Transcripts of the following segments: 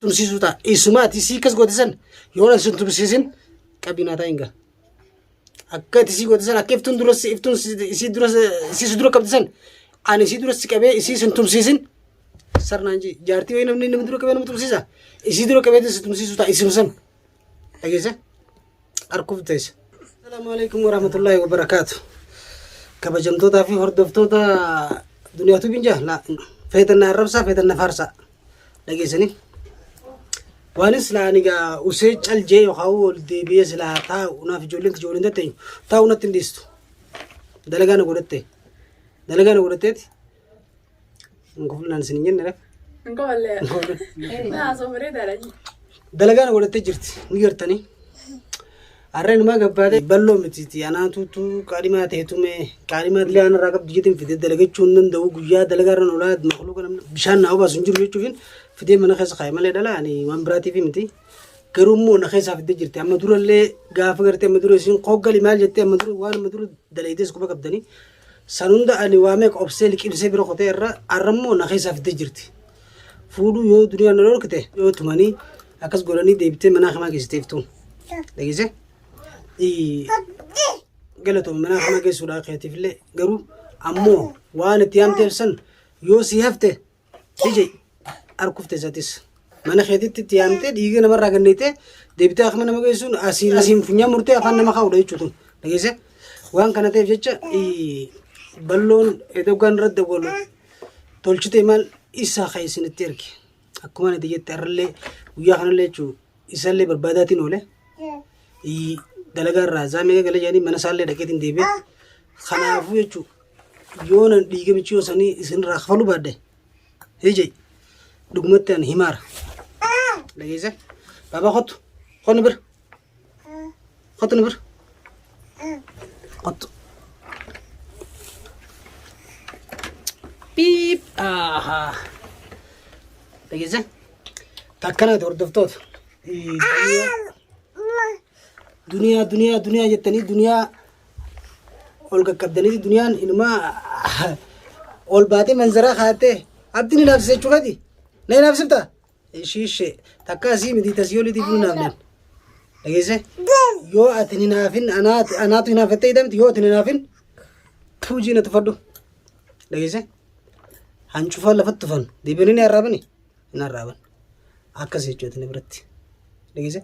Tumsiisuu ta'a. Isuma ati isii akkas goote san yoo na sin tumsiisin qabinaa ta'a hingaa. Akka ati isii goote san akka iftuun dura iftuun isii dura isii si dura qabde san ani isii dura si qabee isii sin tumsiisin sarnaan jee jaartii wayii namni nama dura qabee nama tumsiisa. Isii dura qabee si tumsiisuu ta'a isuma san. Dhageesse? Harkuuf teessa. Assalaamu alaikum warahmatullahi wabarakaatu. Kabajamtootaa fi hordoftoota duniyaa tubiin jaa la feetan na arrabsaa feetan na faarsaa. Dhageessanii. Waanis silaa ani gaa usee cal jee yookaan ol deebi'ee silaa taa'u naaf ijoolleen tiyya waliin tatteenyu taa'u natti hin dhiistu. Dalagaa na godhatte. Dalagaa na godhatteeti. Hin koflinaan isin hin jenne ref. Hin kofallee. Haasoo bareedaadha. Dalagaa na godhattee jirti ni gartanii. Harreen numaa gabbaate balloo mitiiti anaatuutu qaadhimaa ta'e tume qaadhimaa illee aan irraa qabdu jetiin fidee dalagachuu hin danda'u guyyaa dalagaa irra oolaa makluuqa namni bishaan naa obaasu hin jiru jechuufin fidee mana keessa kaa'e malee dhala ani waan biraatiif miti. Garuu immoo na keessaa fidee jirti amma durallee gaafa gartee amma dura isin kooggali maal jettee amma dura waan amma dura dalaydees quba qabdanii san hunda ani waa meeqa obsee liqimsee bira qotee irra har'a immoo na keessaa fidee jirti. Fuudhuu yoo duniyaan na dhorkite yoo tumanii akkas godhanii deebitee manaa kamaa geessitee iftuun. Dhageesse? Galatoom manaa kamaa geessuudhaa keetiif illee garuu ammoo waan itti yaamteef san yoo si hafte ije arkufte isatis. Mana keetitti itti yaamtee dhiiga namarraa ganneetee deebitee akkuma nama geessuun asiin asiin funyaan murtee afaan nama kaa'udha jechuudha. Dhageesse? Waan kana ta'eef jecha balloon edoggaan irratti dawwalu tolchite maal isaa kan isinitti erge. Akkuma ani jette har'allee guyyaa kanallee jechuun isallee barbaadaatiin oole. Dalagaa irraa zaamee gala jedhanii mana isaallee dhaqeetiin deebi'e. Kanaafuu jechuun yoo nan dhiiga michiyoo sanii isinirraa kafaluu baadhe hijee dhugumatti ani himaara. Dhageesse? Baabaa kottu. Kottu bira. Kottu nu bira. Kottu. Piip. Ahaa. Dhageesse? Takkanaati hordoftoota. Duniyaa duniyaa duniyaa jettanii duniyaa ol qaqqabdanii duniyaan inumaa ol baatee manzaraa kaa'attee abdiin inaafsise jechuu keeti. Na inaafsiftaa? Ishii takka asii miti tasii oliitiif hin hinaafnan. Dhageesse? Yoo ati hin hinaafin anaatu hinaafattee hidhamti yoo ati hin hinaafin tuujii na tufadhu. Dhageesse? Hancufa lafatti tufan deebi'anii ni arraabani? Hin arraaban. Akkas jechuudha na biratti. Dhageesse?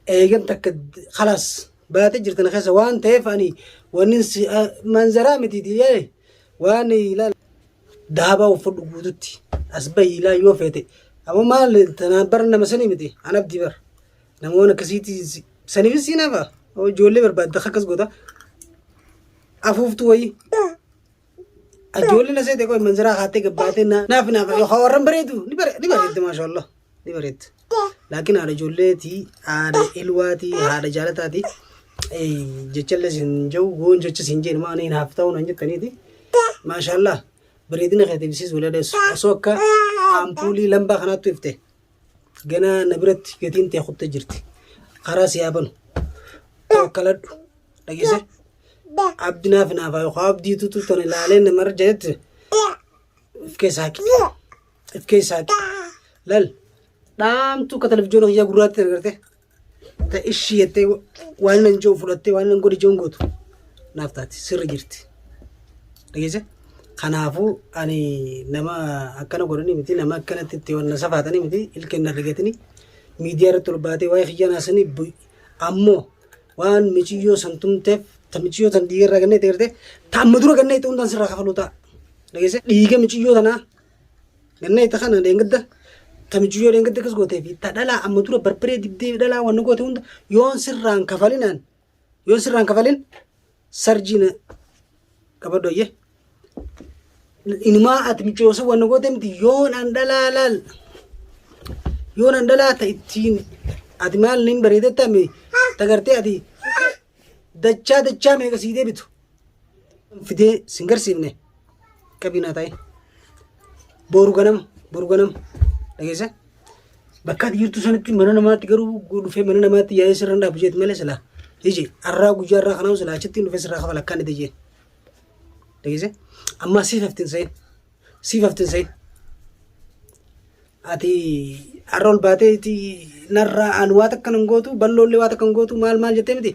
Eegan takka khalaas baatee jirtan keessa waan ta'eef ani wanni manzaraa miti waan ilaala. Daabaa uffadhu guututti as bahi ilaa yoo feete. Ammoo maal tanaan bara nama sanii miti an abdii bara. Namoonni akkasiitti saniifis siin hafa. Ijoollee barbaadda akkas goota. Afuuftuu wayii. Ijoollee na seete qoy manzaraa kaattee gabbaatee naaf naaf yookaan warran bareedu ni bareeddi maashaallah ni bareeddi. Laakiin haadha ijoolleeti haadha ilwaati haadha jaalataati jechallee sin jiru goon jecha sin jeen maan hin haaf ta'uu nan jettaniiti. Maashaallah bareedina keetiif siis wal adeessu osoo akka ampuulii lambaa kanaattu ifte ganaa na biratti gatiin tee kutte jirti. Karaa si haa banu. Tawakkaladhu. Dhageesse? Abdi naaf naafaa yookaan abdiitutu tana ilaalee namarra jedhetti of keessaa haqi. Of keessaa haqi. Lal dhaamtuu akka televizyoona kiyyaa gurraatti agartee ta ishii jettee waan nan jiru fudhattee waan nan godhi jiru gootu naaf taati sirri jirti. Dhageesse? Kanaafuu ani nama akkana godhanii miti nama akkanatti itti wanna safaatanii miti ilkeen na rigatanii miidiyaa irratti ol baatee waa'ee kiyyaa naasanii ammoo waan miciyyoo san tumteef ta miciyyoo tan dhiiga irraa gannee ta'e ta amma dura gannee ta'e hundaan sirraa kafaluu ta'a. Dhageesse? Dhiiga miciyyoo tanaa Gannee ta kana dheengadda ta miciyyoo dheengadda akkas gootee fi ta dhalaa amma dura barbaree dibdee dhalaa wanna goote hunda yoon sirraan kafalinaan yoon sirraan kafalin sarjii na qabadhu ayyee. Inumaa ati miciyyoo san wanna goote miti yoon an dhalaa laal yoon an dhalaa ta ittiin ati maal nin bareedatta mi ta gartee ati dachaa dachaa meeqa sii deebitu fidee sin garsiifne qabinaa ta'e boru ganama boru ganama dhageesse bakka ati jirtu sanitti mana namaatti garuu dhufee mana namaatti yaa'ee sirra hin dhaabu jeeti malee silaa ije arraa guyyaa irraa kanaa silaa achitti dhufee sirraa kafala akkaan itti jeen dhageesse ammaa siif haftin sa'in siif haftin sa'in. Ati har'a ol baateeti narraa an waa takka nan gootu balloollee waa takka hin gootu maal maal jettee miti.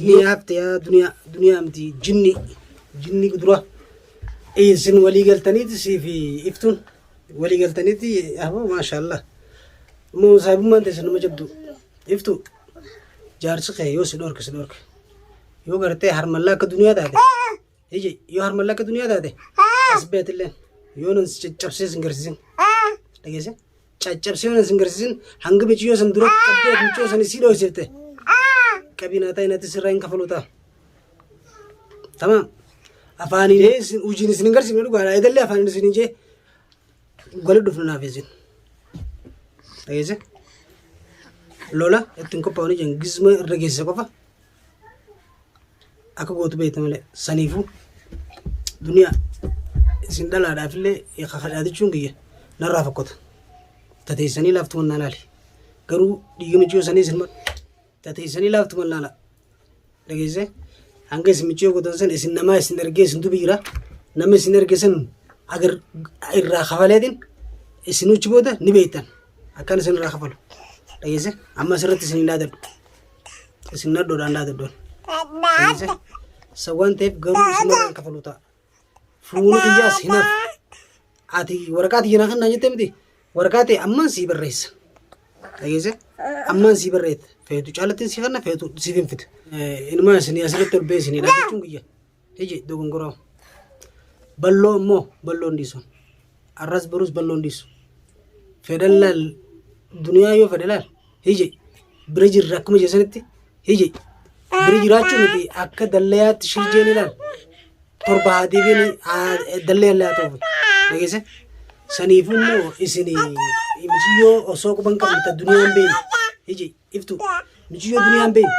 Ni hafte yaa duniyaa duniyaa miti jinni jinni dura isin walii galtaniiti sii fi iftuun walii galtaniiti aboo maashaallah. Moo saahibummaan teessan nama jabdu iftu jaarsi kee yoo si dhorke si dhorke yoo gartee harmallaa akka duniyaa taate Ije yoo harmalla akka duniyaa taate as beetilleen yoo nan si caccabsee sin garsiisin dhageesse caccabsee yoo nan sin garsiisin hanga miciyyoo san dura qabdee miciyyoo san isii dhoysifte qabii naa ta'e natti sirraa hin kafalu ta'a. Tamaam afaaniin isin hojiin isin hin garsiifne dhugaadha edallee afaaniin isin hin jee wali dhufnu naaf isin dhageesse lola ittiin qophaa'anii jiran gizma irra geesse qofa akka gootu beekta malee saniifuu duniyaa isin dhalaadhaaf illee kakadhaatichuun kiyya narraa fokkota tateessanii laaftu mannaa laali garuu dhiiga micciyoo sanii isin tateessanii laaftu mannaa laa dhageesse hanga isin micciyoo gootan san isin namaa isin ergee isin dubi jira nama isin erge san agar irraa kafaleetiin isin uchi booda ni beektan akkan isin irraa kafalu dhageesse amma asirratti isin hin dhaadadhu Isin nadhoodhaan dhaadaddoon. Isa waan ta'eef garuu isumarraan kafaluu ta'a. Fuula kiyyaas hin hafu. Ati waraqaa tiyya naa kennaa jettee miti. Waraqaa ta'e ammaan sii barreessa. Dhageesse? Ammaan sii barreessa. Feetu caalattiin sii kenna feetu siif hin fida. Inumaa isinii asirratti ol ba'ee isinii dhaabbachuun kiyya. Iji dogongoraa. Balloo immoo balloo hin dhiisu. Arras borus balloo hin dhiisu. Fedhan laal duniyaa yoo fedhe laal iji bira jirra akkuma jeessanitti iji bira jiraachuu miti akka dallayaatti shirjeen ilaal torba haa deebiin dallayaan laa ta'uuf dhageesse. Saniifuu immoo isin michiyyoo osoo quban qabne ta duniyaan beekne iji iftu michiyyoo duniyaan beekne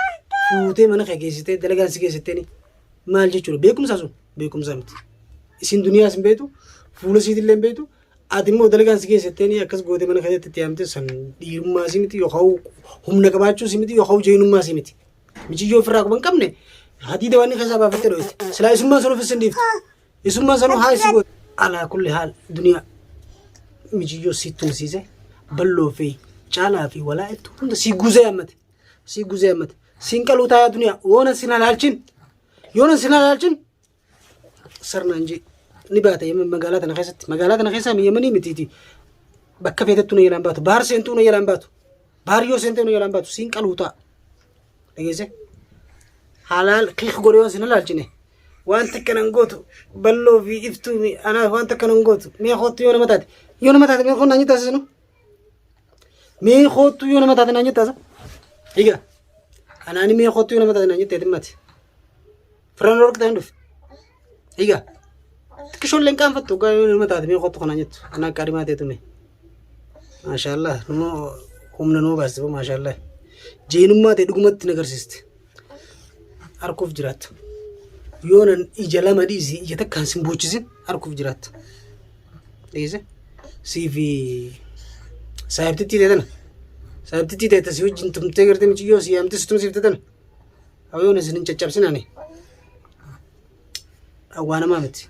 fuutee mana kee geessitee dalagaan si geessitteeni maal jechuudha beekumsa sun beekumsa miti isin duniyaas hin beektu fuula isiitillee hin beektu ati immoo dalagaan si geessitteeni akkas gootee mana keessatti itti yaamte san dhiirummaa si miti yookaan humna qabaachuu si miti yookaan jeenummaa si miti michiyyoo ofirraa quban qabne hadiida waan inni keessaa baafattee dho'iste silaa isummaan sun ofis hin dhiiftu Isummaa sanuu haa isi goote. Alaa kulli haal duniyaa mijiyyoo sii tumsiise balloo fi caalaa fi walaa'ettu hunda sii guzee hammate. Sii guzee hammate. Siin qaluu taayaa duniyaa yoona sin halaalchin yoona sin halaalchin sirnaan jee ni baata yemen magaalaa tana keessatti magaalaa tana keessaa yemanii mitiiti bakka feetettu na jalaan baatu baar seentuu na jalaan baatu baar yoo seentee na jalaan baatu siin qaluu ta'a dhageesse halaal kiik godhee waan sin halaalchine waan takka nan gootu balloo fi iftuu mi anaa waan takka nan gootu mee koottu yoo nama taate yoo nama taate mee koottu naan jettaa sinu mee koottu yoo nama taate naan jettaa sa egaa anaani mee koottu yoo nama taate naan jettee timmati firaan dhorkita hin dhufe egaa xiqqishoollee hin qaanfattu egaa yoo nama taate mee koottu kanaan jettu anaa akka adimaa ta'etu mee maashaallah nama humna nama baasti maashaallah jeenummaa ta'e dhugumatti na agarsiiste. Arkuuf jiraatta. Yoonan ija lama dhiisi ija takkaan sin boochisin arkuuf jiraatta. Dhiise sii fi saahibtittii ta'e tana saahibtittii ta'e tasii wajjin tumtee gartee michiyyoo si yaamtee si tumsiifte tana yoon isin hin caccabsin ani waa namaa miti.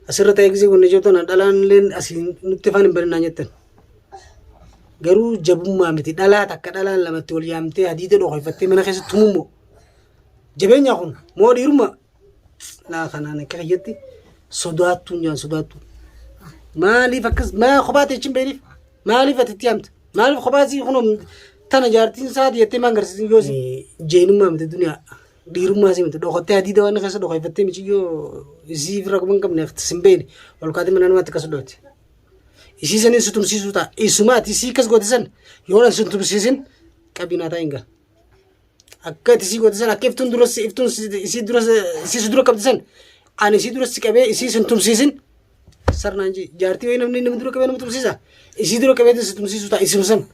Asirra ta'ee gisee kun ijoo tana dhalaan illee asii nutti afaan hin baninaan jettan. Garuu jabummaa miti dhalaa takka dhalaan lamatti wal yaamtee hadiida dhokoyfattee mana keessa tumummoo. Jabeenya kun moo dhiirummaa? Laa kanaan akka kiyyatti sodaattuun jaan sodaattuu. Maaliif akkas maa kophaa teechin beeniif? Maaliif ati itti yaamta? Maaliif kophaa sii kunoo tana jaartiin isaa jettee maan garsiisin yoo si jeenummaa miti duniyaa dhiirummaa si miti dhokattee hadiida waan keessa dhokoyfattee miciyyoo isii ofirraa quban qabne sin beene ol kaatee mana namaatti akkas dhooti. Isii sanin si tumsiisuu ta'a. Isuma ati isii akkas goote san yoo nan si tumsiisin qabii naa taa'in gaa. Akka ati isii goote san akka iftuun dura si iftuun isii dura isii si dura qabde san ani isii dura si qabee isii sin tumsiisin sarnaan jee jaartii wayii namni nama dura qabee nama tumsiisa. Isii dura qabee si tumsiisuu ta'a isuma san.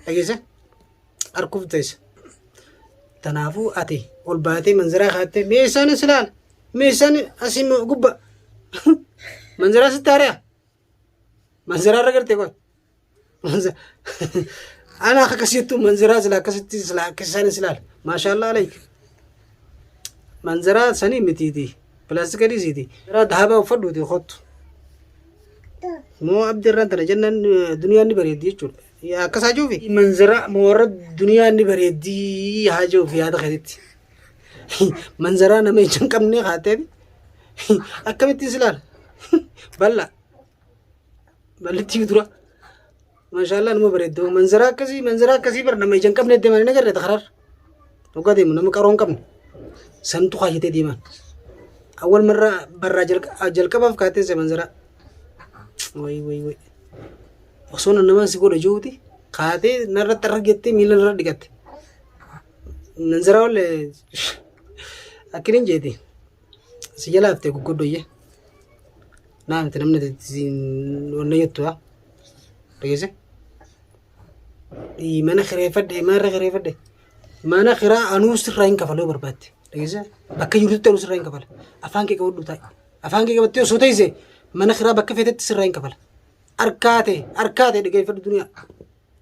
Dhageesse harkuuf teessa. Tanaafuu ati ol baatee manzaraa kaattee mee isaanis ilaala. Meeshaan asii gubba. Manzaraa sitti haari'a. Manzaraa irra gartee qoy. Ana akka akkasittu manzaraa sila akkasitti sila akka isaan silaal. Maashaallah alayk. Manzaraa sanii mitiiti. Pilaastika dhiisiiti. Manzaraa dahabaa uffadhuuti kottu. Moo abdii irraan tana jennaan duniyaan ni bareeddi jechuudha. Akkas haa jiruufi. Manzara warra duniyaan ni bareeddi haa jiruufi yaada keetitti. Manzaraa nama ija hin qabne haateef akkamittiin si ilaala? Bal'aa. Bal'ittii dura. Maashaallah nama bareeddu. Manzaraa akkasii manzaraa akkasii bara nama ija hin qabne deeman hin agarre karaarra. Dhugaa deemu nama qaroo hin qabne. Santu kaayyatee deeman. Awwal marra barraa jalqabaaf kaatee se manzaraa. Wayi wayi wayi. Osoo namaan si godha jiruuti kaatee narratti argattee miila narra dhiqatte. Manzaraa olle akkinin jeeti. Si jala haftee guggoddoyye. Naa miti namni wanna jettu haa. Dhageesse? Mana kireeffadhe mana kireeffadhe. Mana kiraa anuu sirraa hin kafaluu barbaadde. Dhageesse? Bakka jirtutti anuu sirraa hin kafala. Afaan kee qabadhu taa'i. Afaan kee qabattee osoo teesse mana kiraa bakka feetetti sirraa hin kafala. Harkaa ta'e harkaa ta'e dhageeffadhu duniyaa.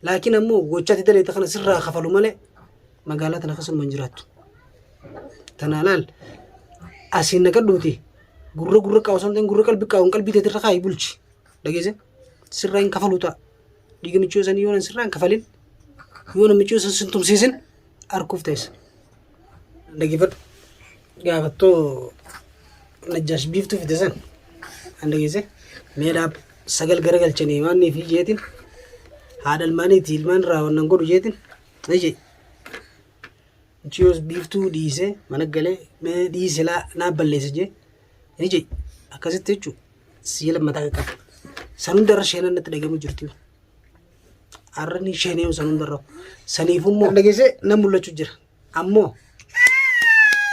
Laakiin ammoo gocha ati daleete kana sirraa kafalu malee magaalaa tana keessa hin jiraattu. Tana laal asiin naqadhuuti gurra gurra qaa'u osoo hin ta'in gurra qalbii qaa'uun qalbii teetirra kaa'i bulchi. Dhageesse sirraa hin kafalu ta'a. Dhiiga michuu sanii yoo sirraa hin kafalin yoo namichi san sin tumsiisin arkuuf teessa. Dhageeffadhu gaafattoo Najjaash biiftuu fide san an dhageesse meedhaaf sagal garagalchanii waan fi jeetiin haadha ilmaaniiti ilmaan irraa wannan godhu jeetiin ni jee. Michiyoos biiftuu dhiisee mana galee mee dhiise laa naa balleessa jee ni jee akkasitti jechuun sii lammataa qaqqaba. San hundarra sheenan natti dhagamu jirti. Har'a ni sheenee san hundarra. Saniif immoo dhageessee nan mul'achuu jira. Ammoo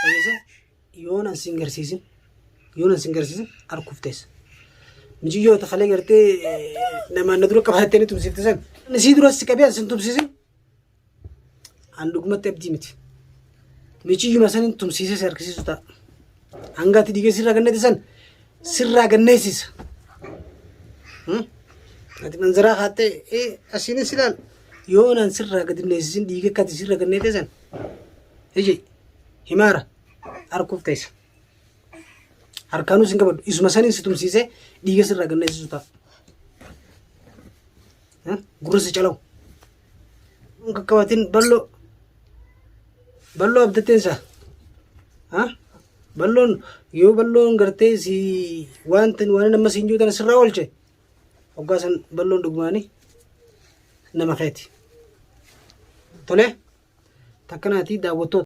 dhageessee yoon an sin garsiisin yoon an sin garsiisin arkuuf teessa. Mijiyyoo takalee gartee namaan na dura qabaattee ni tumsiifte san. Sii dura si qabee an sin tumsiisin an dhugumatti abdii miti. Mijiyyuma sanin tumsiisee si harkisiisu ta'a. Hanga ati dhiigee sirraa ganneeti san sirraa ganneessisa. Ati manzaraa kaattee asiinis ilaal yoon an sirraa gadi neessisin dhiigee akka ati sirra ganneete san. Iji himaara harkuuf teessa. Harkaanuu sin qabadhu. Isuma saniin si tumsiisee dhiiga sirraa ganneessisu ta'a. Gurra si calawu. Hin qaqqabatin bal'oo. Bal'oo abdatteen isaa. Bal'oon yoo bal'oon gartee si waan waan amma siin jiru tana sirraa oolche hoggaa san bal'oon dhugumaanii nama keeti. Tolee. Takkanaatii daawwattoota.